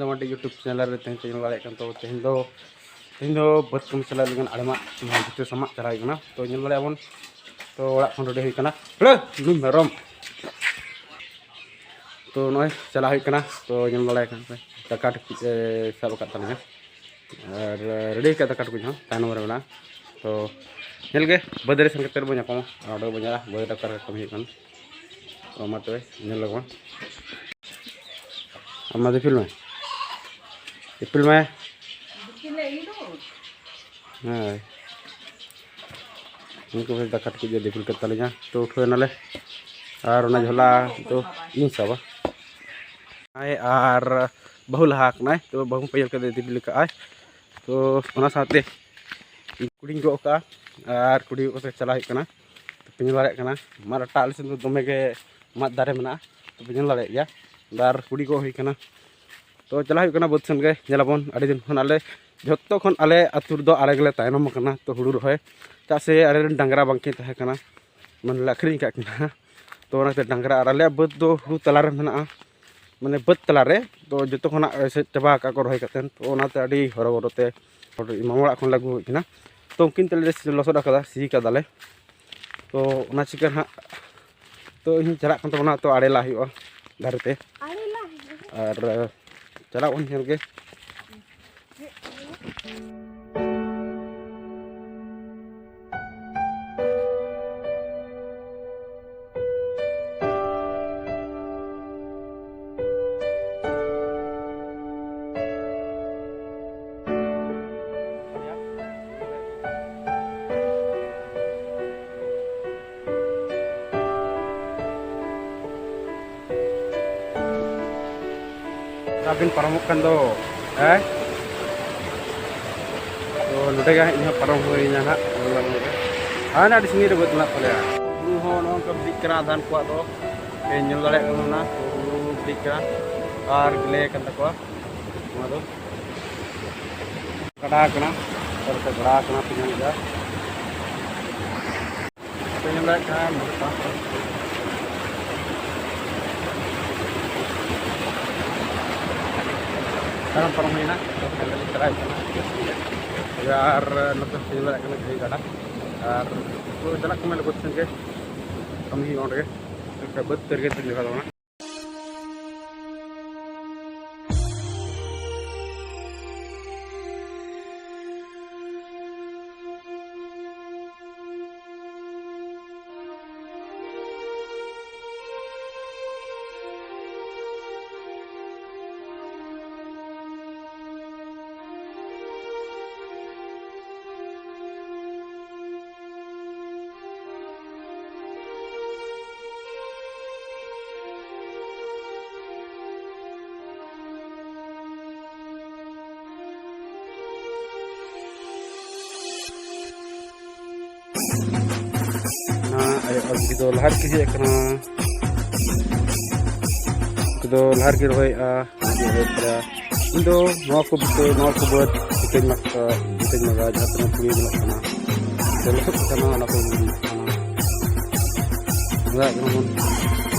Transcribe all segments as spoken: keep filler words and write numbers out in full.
ᱱᱚᱣᱟ YouTube channel ᱨᱮ ᱛᱮᱦᱮᱧ ᱯᱮ ᱧᱮᱞ ᱫᱟᱲᱮᱭᱟᱜ ᱠᱟᱱ ᱛᱟᱵᱚ, ᱛᱮᱦᱮᱧ ᱫᱚ, ᱛᱮᱦᱮᱧ ᱫᱚ ᱵᱟᱹᱫᱽ ᱠᱟᱹᱢᱤ ᱪᱟᱞᱟᱜ ᱞᱟᱹᱜᱤᱫ ᱟᱲᱮ ᱢᱟᱜ, ᱱᱚᱣᱟ ᱵᱷᱤᱛᱟᱹ ᱥᱟᱢᱟᱜ ᱪᱟᱞᱟᱣ ᱦᱩᱭᱩᱜ ᱠᱟᱱᱟ᱾ ᱛᱚ ᱧᱮᱞ ᱫᱟᱲᱮᱭᱟᱜ ᱵᱚᱱ, ᱛᱚ ᱚᱲᱟᱜ ᱠᱷᱚᱱ ᱨᱮᱰᱤ ᱦᱩᱭ ᱠᱟᱱᱟ᱾ ᱦᱮᱲᱮ, ᱱᱩᱭ ᱢᱮᱨᱚᱢ᱾ ᱛᱚ ᱱᱚᱜᱼᱚᱭ ᱪᱟᱞᱟᱜ ᱦᱩᱭᱩᱜ ᱠᱟᱱᱟ᱾ ᱛᱚ ᱧᱮᱞ ᱫᱟᱲᱮᱭᱟᱜ ᱠᱟᱱ ᱯᱮ, ᱫᱟᱠᱟ ᱴᱩᱠᱩᱡ ᱮ ᱥᱟᱵ ᱟᱠᱟᱫ ᱛᱟᱹᱞᱤᱧᱟ ᱟᱨ ᱨᱮᱰᱤ ᱟᱠᱟᱫ ᱫᱟᱠᱟ ᱴᱩᱠᱩᱡ ᱦᱚᱸ ᱛᱟᱭᱱᱚᱢ ᱨᱮ ᱢᱮᱱᱟᱜᱼᱟ᱾ ᱛᱚ ᱧᱮᱞ ᱜᱮ, ᱵᱟᱹᱫᱽ ᱨᱮ ᱥᱮᱱ ᱠᱟᱛᱮ ᱵᱚᱱ ᱧᱟᱯᱟᱢᱟ ᱟᱨ ᱚᱸᱰᱮ ᱵᱚᱱ ᱧᱮᱞᱟ ᱵᱟᱹᱫᱽ ᱨᱮ ᱚᱠᱟ ᱞᱮᱠᱟ ᱠᱟᱹᱢᱤ ᱦᱩᱭᱩᱜ ᱠᱟᱱᱟ᱾ ᱛᱚ ᱢᱟ ᱛᱚᱵᱮ ᱧᱮᱞ ᱞᱮᱜᱮ ᱵᱚᱱ᱾ ᱟᱢ ᱢᱟ ᱫᱤᱯᱤᱞ ᱢᱮ, ᱫᱤᱯᱤᱞ ᱢᱮ᱾ ᱦᱳᱭ, ᱩᱱᱠᱩ ᱫᱟᱠᱟ ᱴᱩᱠᱩᱡ ᱫᱚ ᱫᱤᱯᱤᱞ ᱠᱮᱫ ᱛᱟᱹᱞᱤᱧᱟ᱾ ᱛᱚ ᱩᱴᱷᱟᱹᱣ ᱮᱱᱟᱞᱮ ᱟᱨ ᱚᱱᱟ ᱡᱷᱚᱞᱟ ᱫᱚ ᱤᱧ ᱥᱟᱵᱟ᱾ ᱟᱭ ᱟᱨ ᱵᱟᱹᱦᱩ ᱞᱟᱦᱟ ᱟᱠᱟᱱᱟᱭ, ᱛᱚ ᱵᱟᱹᱦᱩ ᱯᱟᱹᱭᱟᱹᱨ ᱠᱟᱛᱮ ᱫᱤᱯᱤᱞ ᱠᱟᱜᱼᱟᱭ᱾ ᱛᱚ ᱚᱱᱟ ᱥᱟᱶᱛᱮ ᱠᱩᱰᱤᱧ ᱜᱚᱜ ᱠᱟᱜᱼᱟ ᱟᱨ ᱠᱩᱰᱤ ᱜᱚᱜ ᱠᱟᱛᱮ ᱪᱟᱞᱟᱜ ᱦᱩᱭᱩᱜ ᱠᱟᱱᱟ᱾ ᱛᱚ ᱯᱮ ᱧᱮᱞ ᱫᱟᱲᱮᱭᱟᱜ ᱠᱟᱱᱟ, ᱢᱟᱫ ᱨᱟᱴᱟ ᱟᱞᱮ ᱥᱮᱫ ᱫᱚ ᱫᱚᱢᱮ ᱜᱮ ᱢᱟᱫ ᱫᱟᱨᱮ ᱢᱮᱱᱟᱜᱼᱟ, ᱛᱚ ᱯᱮ ᱧᱮᱞ ᱫᱟᱲᱮᱭᱟᱜ ᱜᱮᱭᱟ᱾ ᱟᱨ ᱠᱩᱰᱤ ᱜᱚᱜ ᱦᱩᱭ ᱠᱟᱱᱟ᱾ ᱛᱚ ᱪᱟᱞᱟᱜ ᱦᱩᱭᱩᱜ ᱠᱟᱱᱟ ᱵᱟᱹᱫᱽ ᱥᱮᱱ ᱜᱮ, ᱧᱮᱞᱟᱵᱚᱱ ᱟᱹᱰᱤ ᱫᱤᱱ ᱠᱷᱚᱱ ᱟᱞᱮ, ᱡᱷᱚᱛᱚ ᱠᱷᱚᱱ ᱟᱞᱮ ᱟᱹᱛᱩ ᱨᱮᱫᱚ ᱟᱞᱮ ᱜᱮᱞᱮ ᱛᱟᱭᱱᱚᱢ ᱟᱠᱟᱱᱟ᱾ ᱛᱚ ᱦᱩᱲᱩ ᱨᱚᱦᱚᱭ, ᱪᱮᱫᱟᱜ ᱥᱮ ᱟᱞᱮ ᱨᱮᱱ ᱰᱟᱝᱨᱟ ᱵᱟᱝᱠᱤᱱ ᱛᱟᱦᱮᱸ ᱠᱟᱱᱟ, ᱢᱟᱱᱮ ᱞᱮ ᱟᱹᱠᱷᱨᱤᱧ ᱟᱠᱟᱫ ᱠᱤᱱᱟ᱾ ᱛᱚ ᱚᱱᱟᱛᱮ ᱰᱟᱝᱨᱟ, ᱟᱨ ᱟᱞᱮᱭᱟᱜ ᱵᱟᱹᱫᱽ ᱫᱚ ᱦᱩᱲᱩ ᱛᱟᱞᱟᱨᱮ ᱢᱮᱱᱟᱜᱼᱟ, ᱢᱟᱱᱮ ᱵᱟᱹᱫᱽ ᱛᱟᱞᱟᱨᱮ᱾ ᱛᱚ ᱡᱚᱛᱚ ᱠᱷᱚᱱᱟᱜ ᱮᱥᱮᱫ ᱪᱟᱵᱟ ᱟᱠᱟᱫ ᱠᱚ ᱨᱚᱦᱚᱭ ᱠᱟᱛᱮᱫ, ᱛᱚ ᱚᱱᱟᱛᱮ ᱟᱹᱰᱤ ᱦᱚᱨᱚᱵᱚᱨᱚ ᱛᱮ ᱢᱟᱢᱟ ᱚᱲᱟᱜ ᱠᱷᱚᱱ ᱞᱮ ᱟᱹᱜᱩ ᱦᱩᱭ ᱠᱟᱱᱟ᱾ ᱛᱚ ᱩᱱᱠᱤᱱ ᱛᱮᱞᱮ ᱞᱚᱥᱚᱫ ᱟᱠᱟᱫᱟ, ᱥᱤ ᱠᱟᱫᱟᱞᱮ᱾ ᱛᱚ ᱚᱱᱟ ᱪᱤᱠᱟᱹ ᱱᱟᱦᱟᱜ, ᱛᱚ ᱤᱧ ᱪᱟᱞᱟᱜ ᱠᱟᱱ ᱛᱟᱵᱚᱱᱟ, ᱛᱚ ᱟᱲᱮ ᱞᱟ ᱦᱩᱭᱩᱜᱼᱟ ᱫᱟᱨᱮ ᱛᱮ᱾ ᱟᱲᱮ ᱞᱟ ᱦᱩᱭᱩᱜᱼᱟ᱾ ᱟᱨ ᱪᱟᱞᱟᱜ ᱵᱚᱱ ᱧᱮᱞ ᱜᱮ᱾ ᱟᱹᱵᱤᱱ ᱯᱟᱨᱚᱢᱚᱜ ᱠᱟᱱ ᱫᱚ, ᱦᱮᱸ? ᱛᱚ, ᱱᱚᱰᱮ ᱜᱮ ᱤᱧ ᱦᱚᱸ ᱯᱟᱨᱚᱢ ᱦᱩᱭᱱᱟ ᱱᱟᱦᱟᱜ᱾ ᱦᱟᱱᱟ ᱟᱹᱰᱤ ᱥᱟᱺᱜᱤᱧ ᱨᱮ ᱵᱟᱹᱫᱽ ᱢᱮᱱᱟᱜ ᱛᱟᱞᱮᱭᱟ᱾ ᱦᱩᱲᱩ ᱦᱚᱸ ᱱᱚᱜᱼᱚ ᱱᱚᱝᱠᱟ ᱵᱤᱞᱤᱜ ᱠᱟᱱᱟ ᱟᱫᱷᱟᱱ ᱠᱚᱣᱟᱜ ᱫᱚ᱾ ᱯᱮ ᱧᱮᱞ ᱫᱟᱲᱮᱭᱟᱜ ᱠᱟᱱᱟ ᱚᱱᱟ ᱦᱩᱲᱩ ᱵᱤᱞᱤᱜ ᱠᱟᱱᱟ ᱟᱨ ᱵᱤᱞᱤ ᱟᱠᱟᱱ ᱛᱟᱠᱚᱣᱟ᱾ ᱱᱚᱣᱟ ᱫᱚ ᱜᱟᱰᱟ ᱠᱟᱱᱟ, ᱚᱠᱟ ᱞᱮᱠᱟ ᱜᱟᱰᱟ ᱠᱟᱱᱟ ᱯᱮ ᱧᱮᱞ ᱮᱫᱟ᱾ ᱯᱮ ᱧᱮᱞ ᱫᱟᱲᱮᱭᱟᱜ ᱠᱟᱱᱟ ᱱᱚᱰᱮ ᱫᱚ᱾ ᱛᱟᱲᱟᱢ ᱯᱟᱨᱚᱢ ᱦᱩᱭᱱᱟ, ᱛᱚ ᱯᱷᱟᱭᱱᱟᱞᱤ ᱪᱟᱞᱟᱣ ᱦᱩᱭᱩᱜ ᱠᱟᱱᱟ᱾ ᱟᱨ ᱱᱚᱛᱮ ᱥᱮᱫ ᱧᱮᱞ ᱫᱟᱲᱮᱭᱟᱜ ᱠᱟᱱᱟ ᱜᱟᱹᱭ ᱜᱟᱰᱟ, ᱟᱨ ᱛᱚ ᱪᱟᱞᱟᱜ ᱠᱟᱱᱟ ᱵᱟᱹᱫᱽ ᱥᱮᱱ ᱜᱮ, ᱠᱟᱹᱢᱤ ᱦᱩᱭᱩᱜᱼᱟ ᱚᱸᱰᱮ ᱜᱮ, ᱮᱱᱠᱷᱟᱱ ᱵᱟᱹᱫᱽ ᱛᱟᱹᱨ ᱜᱮ ᱛᱤᱧ ᱞᱮᱠᱟ ᱫᱚ ᱚᱱᱟ᱾ ᱚᱱᱟ ᱟᱭᱳ ᱟᱨ ᱵᱩᱰᱷᱤ ᱫᱚ ᱞᱟᱦᱟ ᱨᱮᱠᱤᱱ ᱦᱮᱡ ᱟᱠᱟᱱᱟ᱾ ᱩᱱᱠᱩ ᱫᱚ ᱞᱟᱦᱟ ᱨᱮᱠᱤᱱ ᱨᱚᱦᱚᱭᱮᱫᱼᱟ, ᱞᱟᱦᱟ ᱨᱮᱠᱤᱱ ᱨᱚᱦᱚᱭᱮᱫ ᱜᱮᱭᱟ᱾ ᱤᱧ ᱫᱚ ᱱᱚᱣᱟ ᱠᱚ ᱵᱷᱤᱛᱟᱹ, ᱱᱚᱣᱟ ᱠᱚ ᱵᱟᱹᱫᱽ ᱵᱷᱤᱛᱟᱹᱧ ᱢᱟᱜ, ᱵᱷᱤᱛᱟᱹᱧ ᱢᱟᱜᱟ, ᱡᱟᱦᱟᱸ ᱛᱤᱱᱟᱹᱜ ᱯᱩᱲᱤᱭᱟᱹ ᱧᱮᱞᱚᱜ ᱠᱟᱱᱟ, ᱥᱮ ᱞᱚᱥᱚᱫ ᱠᱟᱱᱟ, ᱚᱱᱟ ᱠᱚ ᱧᱮᱞᱚᱜ ᱠᱟᱱᱟ᱾ ᱫᱟᱜ ᱠᱟᱱᱟ ᱵᱚᱱ᱾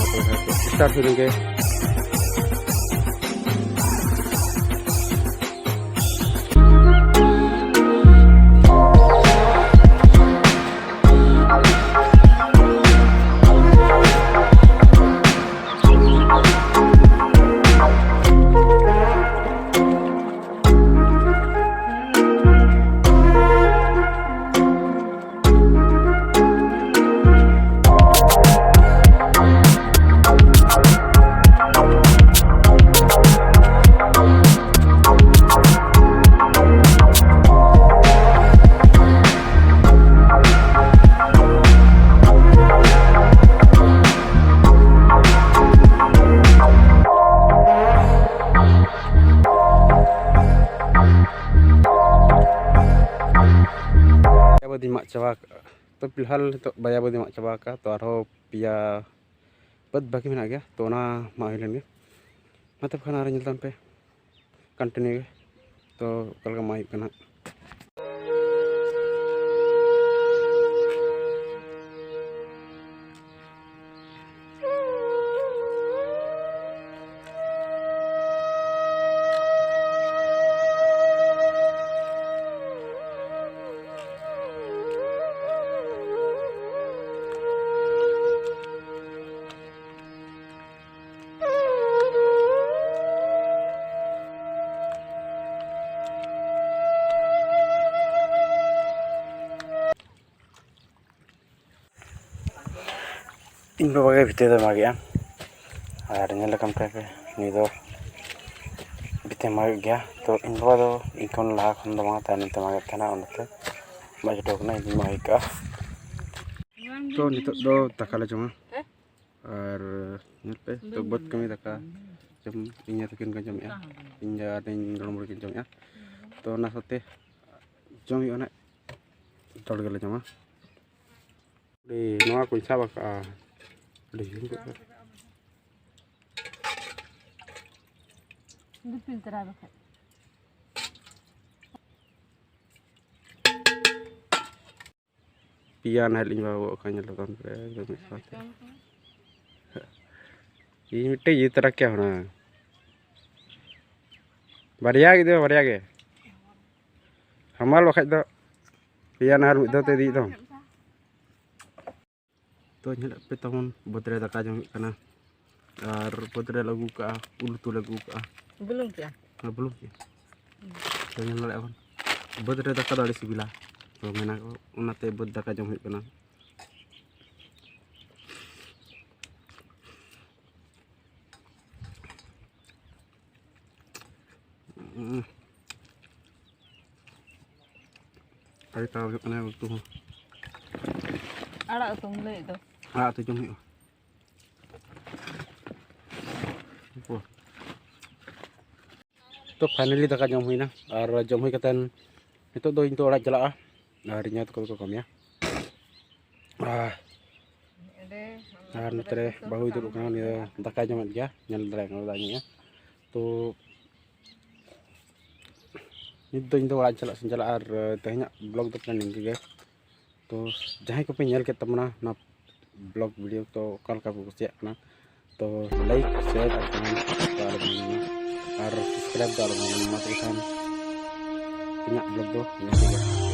ᱥᱴᱟᱨᱴ ᱦᱩᱭ ᱞᱮᱱ ᱜᱮ᱾ ᱵᱟᱹᱫᱤᱧ ᱢᱟᱜ ᱪᱟᱵᱟ ᱠᱟᱜᱼᱟ᱾ ᱛᱚ ᱯᱷᱤᱞᱦᱟᱞ ᱱᱤᱛᱚᱜ ᱵᱟᱨᱭᱟ ᱵᱟᱹᱫᱤᱧ ᱢᱟᱜ ᱪᱟᱵᱟ ᱠᱟᱜᱼᱟ᱾ ᱛᱚ ᱟᱨᱦᱚᱸ ᱯᱮᱭᱟ ᱵᱟᱹᱫᱽ ᱵᱟᱹᱠᱤ ᱢᱮᱱᱟᱜ ᱜᱮᱭᱟ, ᱛᱚ ᱚᱱᱟ ᱢᱟᱜ ᱦᱩᱭ ᱞᱮᱱ ᱜᱮ᱾ ᱢᱟ ᱛᱚᱵᱮ ᱠᱷᱟᱱ ᱟᱨ ᱧᱮᱞ ᱛᱟᱵᱚᱱ ᱯᱮ ᱠᱚᱱᱴᱤᱱᱤᱭᱩ ᱜᱮ, ᱛᱚ ᱚᱠᱟ ᱞᱮᱠᱟ ᱢᱟᱜ ᱦᱩᱭᱩᱜ ᱠᱟᱱᱟ᱾ ᱤᱧ ᱵᱟᱵᱟ ᱜᱮ ᱵᱷᱤᱛᱟᱹ ᱫᱚᱭ ᱢᱟᱜᱮᱜᱼᱟ᱾ ᱟᱨ ᱧᱮᱞ ᱞᱮᱠᱟᱢ ᱯᱮ ᱱᱩᱭ ᱫᱚ ᱵᱷᱤᱛᱟᱹᱭ ᱢᱟᱜᱮᱫ ᱜᱮᱭᱟ᱾ ᱛᱚ ᱤᱧ ᱵᱟᱵᱟ ᱫᱚ ᱤᱧ ᱠᱷᱚᱱ ᱞᱟᱦᱟ ᱠᱷᱚᱱ ᱫᱚ ᱵᱟᱝ, ᱛᱟᱭᱱᱚᱢ ᱛᱮ ᱢᱟᱜᱮᱫ ᱛᱟᱦᱮᱱᱟ, ᱚᱱᱟᱛᱮ ᱢᱟᱜ ᱦᱚᱴᱚ ᱠᱟᱱᱟ, ᱤᱧ ᱢᱟᱜ ᱦᱩᱭ ᱠᱟᱜᱼᱟ᱾ ᱛᱚ ᱱᱤᱛᱚᱜ ᱫᱚ ᱫᱟᱠᱟ ᱞᱮ ᱡᱚᱢᱟ᱾ ᱟᱨ ᱧᱮᱞ ᱯᱮ, ᱛᱚ ᱵᱟᱹᱫᱽ ᱠᱟᱹᱢᱤ ᱫᱟᱠᱟ ᱡᱚᱢ ᱤᱧ ᱟᱭᱳ ᱛᱟᱹᱠᱤᱱ ᱠᱤᱱ ᱡᱚᱢᱮᱜᱼᱟ, ᱤᱧ ᱟᱨ ᱤᱧ ᱜᱚᱲᱚᱢ ᱵᱩᱲᱦᱤ ᱠᱤᱱ ᱡᱚᱢᱮᱜᱼᱟ᱾ ᱛᱚ ᱚᱱᱟ ᱥᱟᱶᱛᱮ ᱡᱚᱢ ᱦᱩᱭᱩᱜᱼᱟ ᱱᱟᱜ, ᱡᱚᱛᱚ ᱦᱚᱲ ᱜᱮᱞᱮ ᱡᱚᱢᱟ᱾ ᱟᱹᱰᱤ ᱱᱚᱣᱟ ᱠᱚᱧ ᱥᱟᱵ ᱟᱠᱟᱜᱼᱟ, ᱟᱹᱰᱤ ᱡᱷᱟᱹᱞ ᱠᱚᱜᱼᱟ᱾ ᱫᱤᱯᱤᱞ ᱛᱚᱨᱟ ᱵᱟᱠᱷᱟᱡ᱾ ᱯᱮᱭᱟ ᱱᱟᱦᱮᱞ ᱤᱧ ᱵᱟᱵᱟ ᱜᱚᱜ ᱠᱷᱟᱱ ᱧᱮᱞ ᱛᱟᱢ ᱯᱮ, ᱮᱠᱫᱚᱢ ᱢᱤᱫ ᱥᱟᱶᱛᱮ᱾ ᱤᱧ ᱢᱤᱫᱴᱮᱡ ᱤᱭᱟᱹ ᱛᱚᱨᱟ ᱠᱮᱭᱟ ᱦᱩᱱᱟᱹᱝ᱾ ᱵᱟᱨᱭᱟ ᱜᱮ ᱤᱫᱤ ᱢᱮ, ᱵᱟᱨᱭᱟ ᱜᱮ᱾ ᱦᱟᱢᱟᱞ ᱵᱟᱠᱷᱟᱡ ᱫᱚ ᱯᱮᱭᱟ ᱱᱟᱦᱮᱞ ᱢᱤᱫ ᱫᱷᱟᱣ ᱛᱮ ᱤᱫᱤᱭᱮᱫ ᱫᱚ᱾ ᱛᱚ ᱧᱮᱞᱮᱫ ᱯᱮ ᱛᱟᱵᱚᱱ ᱵᱟᱹᱫᱽ ᱨᱮ ᱫᱟᱠᱟ ᱡᱚᱢ ᱦᱩᱭᱩᱜ ᱠᱟᱱᱟ᱾ ᱟᱨ ᱵᱟᱹᱫᱽ ᱨᱮ ᱞᱮ ᱟᱹᱜᱩ ᱠᱟᱜᱼᱟ, ᱩᱞ ᱩᱛᱩ ᱞᱮ ᱟᱹᱜᱩ ᱠᱟᱜᱼᱟ᱾ ᱵᱩᱞᱩᱝ ᱠᱮᱜᱼᱟ? ᱦᱮᱸ, ᱵᱩᱞᱩᱝ ᱠᱮᱜᱼᱟ᱾ ᱛᱚ ᱧᱮᱞ ᱫᱟᱲᱮᱭᱟᱜ ᱵᱚᱱ ᱵᱟᱹᱫᱽ ᱨᱮ ᱫᱟᱠᱟ ᱫᱚ ᱟᱹᱰᱤ ᱥᱤᱵᱤᱞᱟ᱾ ᱛᱚ ᱢᱮᱱᱟ ᱠᱚ ᱚᱱᱟᱛᱮ ᱵᱟᱹᱫᱽ ᱫᱟᱠᱟ ᱡᱚᱢ ᱦᱩᱭᱩᱜ ᱠᱟᱱᱟ᱾ ᱟᱹᱰᱤ ᱛᱟᱲᱟᱢ ᱦᱩᱭᱩᱜ ᱠᱟᱱᱟ ᱩᱛᱩ ᱦᱚᱸ᱾ ᱟᱲᱟᱜ ᱩᱛᱩᱢ ᱞᱟᱹᱭᱮᱫ ᱫᱚ᱾ ᱟᱲᱟᱜ ᱩᱛᱩ ᱡᱚᱢ ᱦᱩᱭᱩᱜᱼᱟ᱾ ᱛᱚ finally ᱫᱟᱠᱟ ᱡᱚᱢ ᱦᱩᱭᱱᱟ, ᱟᱨ ᱡᱚᱢ ᱦᱩᱭ ᱠᱟᱛᱮᱱ ᱱᱤᱛᱚᱜ ᱫᱚ ᱤᱧ ᱫᱚ ᱚᱲᱟᱜ ᱤᱧ ᱪᱟᱞᱟᱜᱼᱟ, ᱟᱨ ᱤᱧ ᱟᱭᱳ ᱛᱟᱠᱚ ᱫᱚᱠᱚ ᱠᱟᱹᱢᱤᱭᱟ᱾ ᱟᱨ, ᱟᱨ ᱱᱚᱛᱮ ᱨᱮ ᱵᱟᱹᱦᱩᱭ ᱫᱩᱲᱩᱵ ᱠᱟᱱᱟ, ᱩᱱᱤ ᱫᱚ ᱫᱟᱠᱟᱭ ᱡᱚᱢᱮᱫ ᱜᱮᱭᱟ, ᱧᱮᱞ ᱫᱟᱲᱮᱭᱟᱜ ᱠᱟᱱᱟ ᱫᱟᱜ ᱧᱩᱭᱟ᱾ ᱛᱚ ᱱᱤᱛ ᱫᱚ ᱤᱧ ᱫᱚ ᱚᱲᱟᱜ ᱤᱧ ᱪᱟᱞᱟᱜ ᱥᱮᱧ ᱪᱟᱞᱟᱜᱼᱟ, ᱟᱨ ᱛᱮᱦᱮᱧᱟᱜ vlog ᱫᱚ ᱯᱨᱟᱭ ᱱᱤᱝᱠᱟᱹ ᱜᱮ᱾ ᱛᱚ ᱡᱟᱦᱟᱸᱭ ᱠᱚᱯᱮ ᱧᱮᱞ ᱠᱮᱫ ᱛᱟᱵᱚᱱᱟ ᱱᱚᱣᱟ vlog video, ᱛᱚ ᱚᱠᱟ ᱞᱮᱠᱟ ᱯᱮ ᱠᱩᱥᱤᱭᱟᱜ ᱠᱟᱱᱟ? ᱛᱚ like, share ᱟᱨ comment ᱫᱚ ᱟᱞᱚ ᱵᱚᱱ ᱦᱤᱲᱤᱧᱟ, ᱟᱨ subscribe ᱫᱚ ᱟᱞᱚ ᱵᱚᱱ ᱦᱤᱲᱤᱧᱟ᱾ ᱢᱟ ᱛᱚᱵᱮ ᱠᱷᱟᱱ ᱛᱮᱦᱮᱧᱟᱜ vlog ᱫᱚ ᱱᱤᱝᱠᱟᱹ ᱜᱮ᱾